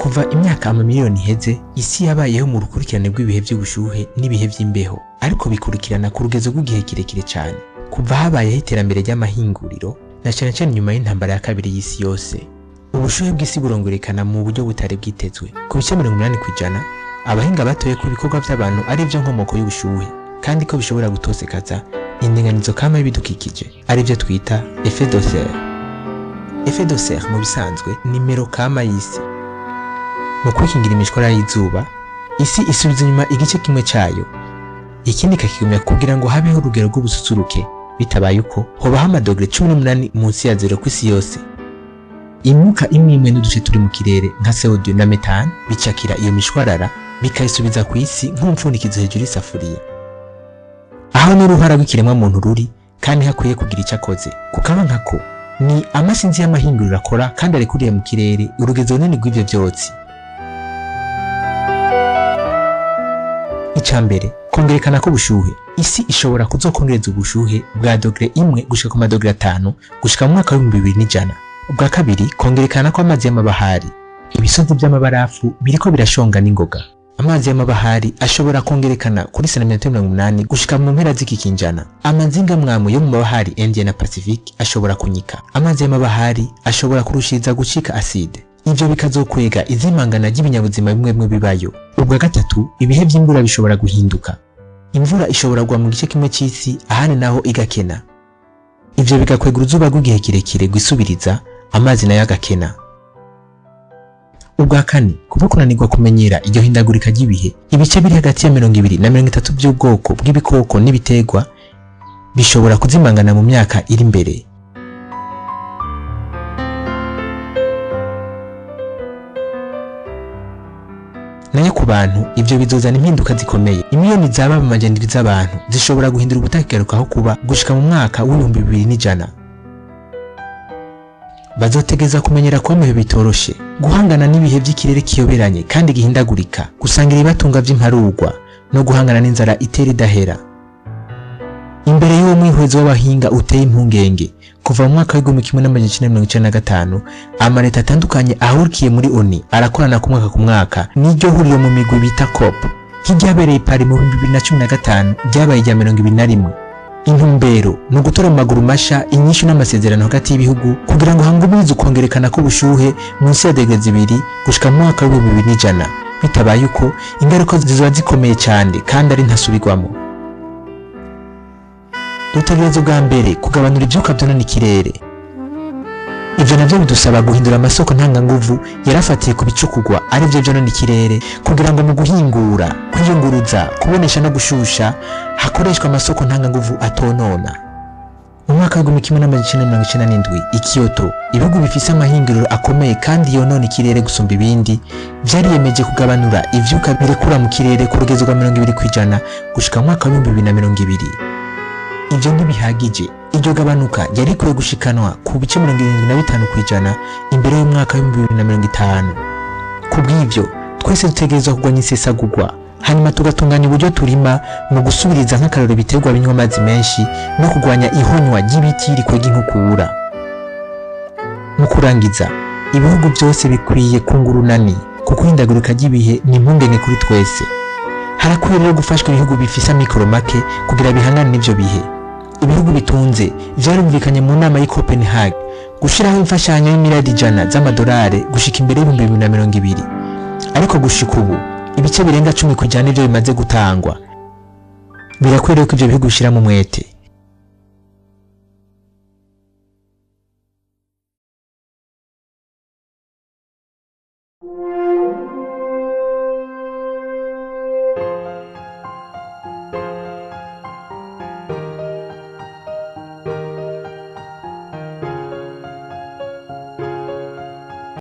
Kuva imyaka amamiliyoni iheze, isi yabayeho mu rukurikirane rw'ibihe by'ubushuhe n'ibihe by'imbeho, ariko bikurikirana ku rugezo rw'igihe kirekire cyane. Kuva habayeho iterambere ry'amahinguriro, na cyane cyane nyuma y'intambara ya kabiri y'isi yose, ubushuhe bw'isi burongerekana mu buryo butari bwitezwe ku bice 80%. Abahinga batoye ko ibikorwa by'abantu ari byo nkomoko y'ubushuhe, kandi ko bishobora gutosekaza indinganizo kama y'ibidukikije, ari byo twita effet de serre. Effet de serre mu bisanzwe ni mero kama y'isi. Mu kwikingira imishwara y'izuba, isi isubiza inyuma igice kimwe cyayo, ikindi ikakigumya kugira ngo habeho urugero rw'ubususuruke. Bitabaye uko, hobaho amadogere 18 munsi ya zero ku isi yose. Imyuka imwe imwe n'uduce turi mu kirere nka CO2 na methane bicakira iyo mishwarara, bikayisubiza ku isi nk'umupfundikizo hejuru y'isafuriya. Aho n'uruhara rw'ikiremwa muntu ruri, kandi hakwiye kugira icyo akoze kukaba nkako ni amasinzi y'amahinguriro akora kandi arekuriye mu kirere urugezo runini rw'ivyo vyotsi. Icya mbere, kongerekana k'ubushuhe. Isi ishobora kuzokongereza ubushuhe bwa dogere 1 gushika ku madogere 5 gushika mu mwaka w'2100. Ubwa kabiri, kongerekana kw'amazi y'amabahari. Ibisozi by'amabarafu biriko birashonga n'ingoga. Amazi y'amabahari ashobora kongerekana kuri santimetero 80 gushika mu mpera z'iki kinjana. Amazinga mwamu yo mu mabahari India na Pacific ashobora kunyika. Amazi y'amabahari ashobora kurushiriza gucika acide, ivyo bikazokwega izimangana ry'ibinyabuzima bimwe bimwe bibayo. Ubwa gatatu, ibihe by'imvura bishobora guhinduka. Imvura ishobora kugwa mu gice kimwe c'isi, ahandi naho igakena. Ivyo bigakwega uruzuba rw'igihe kirekire rwisubiriza, amazi nayo agakena. Ubwa kane, kuba kunanirwa kumenyera iryo hindagurika ry'ibihe, ibice biri hagati ya 20 na 30 by'ubwoko bw'ibikoko n'ibiterwa bishobora kuzimangana mu myaka iri imbere. Nayo ku bantu, ivyo bizozana impinduka zikomeye. Imiliyoni zaba 700 z'abantu zishobora guhindura ubutakigaruka kuba gushika mu mwaka w'2100. Bazotegeza kumenyera kuba mu bihe bitoroshe, guhangana n'ibihe by'ikirere kiyoberanye kandi gihindagurika, gusangira ibibatunga vy'imparugwa no guhangana n'inzara itera idahera. Imbere y'uwo mwihwezo w'abahinga uteye impungenge, kuva mu mwaka w'1995, amaleta atandukanye ahurikiye muri ONU arakorana ku mwaka ku mwaka n'iryo huriro mu migwi bita COP, nk'iryabereye i Paris mu 2015, ryabaye irya 21. Intumbero ni ugutora mu maguru masha inyishu n'amasezerano hagati y'ibihugu kugira ngo hangumirize ukongerekana k'ubushuhe munsi ya degere 2 gushika mu mwaka w'2100. Bitabaye uko, ingaruka zizoba zikomeye cyane kandi ari ntasubirwamo. Dutegereza ubwa mbere kugabanura ivyuka vyonona ikirere. Ivyo navyo bidusaba guhindura amasoko ntanganguvu yarafatiye ku bicukugwa, arivyo vyonona ikirere, kugira ngo mu guhingura, kwiyunguruza, kubonesha no gushusha hakoreshwa amasoko ntanganguvu atonona. Mu mwaka w'1997 i Kyoto, ibihugu bifise amahinguriro akomeye kandi yonona ikirere gusumba ibindi vyariyemeje kugabanura ivyuka birekura mu kirere ku rugezo rwa 20% gushika mu mwaka w'2020. Ivyo ntibihagije. Iryo gabanuka ryari rikwiye gushikanwa ku bice 75% imbere y'umwaka w'2050. Ku bw'ivyo, twese dutegerezwa kurwanya isesagurwa, hanyuma tugatunganya uburyo turima mu gusubiriza nk'akarorero ibiterwa binywa amazi menshi, no kurwanya ihonywa ry'ibiti rikwega inkukura. Mu kurangiza, ibihugu byose bikwiye kunga urunani, kuko ihindagurika ry'ibihe ni impungenge kuri twese. Harakwiye rero gufashwa ibihugu bifise amikoro make kugira bihangane n'ivyo bihe. Ibihugu bitunze vyarumvikanye mu nama y'i Copenhagen gushiraho imfashanyo y'imiliyardi 100 z'amadolari gushika imbere y'2020, ariko gushika ubu ibice birenga 10% nivyo bimaze gutangwa. Birakwiriye ko ivyo bihugu bishiramo umwete.